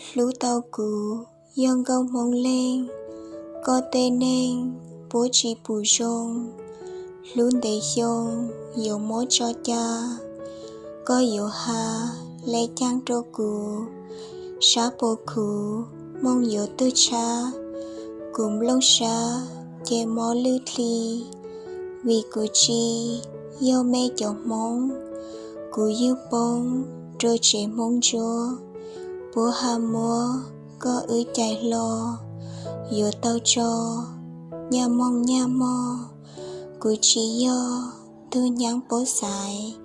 Hlub tau kuv yog nkauj Hmoob Leej, koj tej neeg puab tsis pum zoo. Hlub ntev xyoo yuav muab tso ca, koj yuav has le caag rua kuv. Sab puas khuv moog yuav tuag tshab, kuv nplooj sab ces mob lwj dli. Vim kuv tsis yog mej cov Hmoob, kuv yug poob rua tsev Hmoob Ntsuab. Puab has muab koj wb cais hlo, yuav tau tso nyaj mooj nyaj mog. Kuv tsis yog tug nyaav puab xaiv,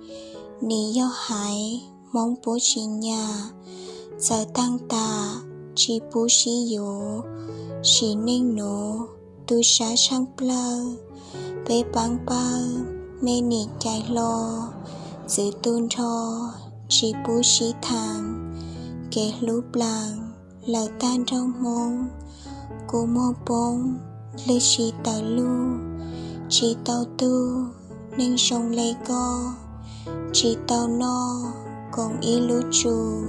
nim yog haiv Hmoob puab tsis nyam. Txawm taag tas tsis pub sib yuav, sim neej nuav tu sab tshaaj plawg. Peb paab pawg mej nim cais hlo, txwv tu nrho tsis pub sib thaam. Kev hlub plaas lawm tag nrho Hmoob, kua muag poob dlwg tsis tawm lug. Tsis tau tug neeg zoo le koj, tsis tau noj koom ib lub tsum.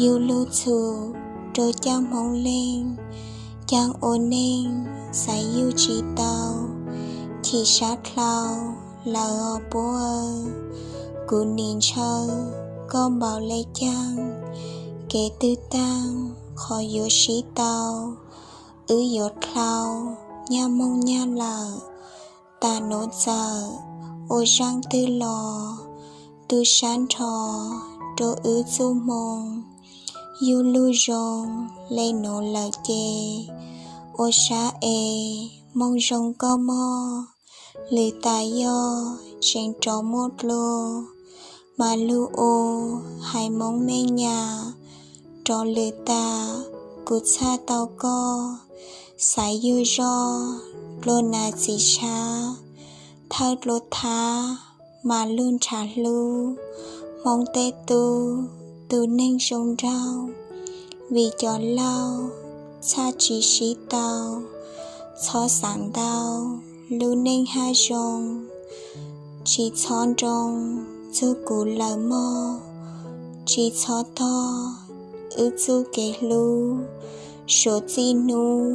Yug lug txhum rua caaj Hmoob Leej, caag ua neej xaiv yug tsis tau, chim sab dlhau lawm os puab. Kuv nim ntshaw koj npaum le caag, kev twg taag qhov yuav sib tau. Wb yuav dlhau nyaj mooj nyaj lawm, tas nuav txawm ua zaaj twg los, tu sab nrho rua wb txuj moo. Yug lug zoo le nuav lawm ces, ua sab es moog zoo koj mog. Lwm tas yog tseem rov muaj dlua, mas lug ua haiv Moob mej nyam. Rov lwm tas kuv txhaj tau koj, xaiv yug zoj dlua nas txiv sab. Thawj dlua thab mas lug nrhav hlub, Hmoob tej tub tu neeg zoo nraug. Vim cov laug txhaj tsis sib tau, txhob xaav ntau lub neej hab zoo. Tsis txhob nroo txug kuv lawm mog, tsis txhob tog wb txuj kev hlub. Suav txij nub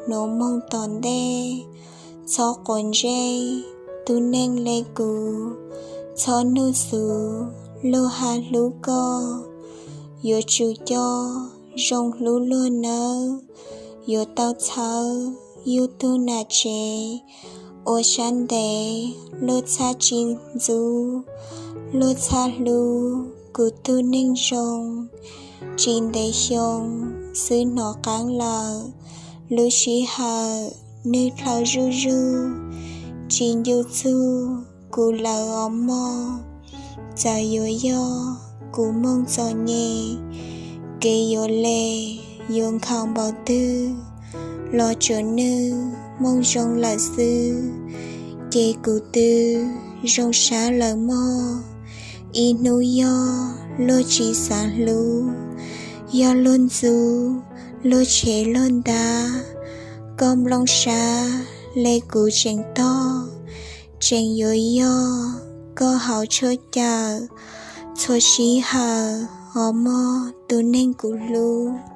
nuav moog tom ntej, txhob quav ntsej tug neeg le kuv. Txhob nug xuv luag has hlub koj, yuav tsum coj zoo hlub luag nawb. Yuav tau txhawb yug tug nam tsev, ua sab ntev luag txhaj tsis ntxub, luag txhaj hlub kuv tug neeg zoo. Tsis ntev xyoo xwb hnov qaab lawm, lub sij hawm nwg dlhau zuj zug, tsis ncu txug kuv lawm os mog. Txawm yuav yog kuv moog txom nyem, kev yuav le yuav nkhaus npaum twg los tsuav nwg moog zoo lawm xwb, ces kuv twb zoo sab lawm mog. Ib hnub yog luag tsis xaav hlub, yog luag ntxub luag tshev luag ntab, koj nplooj sab le kuv tseem tog, tseem yuav yog koj hauv tshuaj cawm txhua sij hawm os mog tus neeg kuv hlub.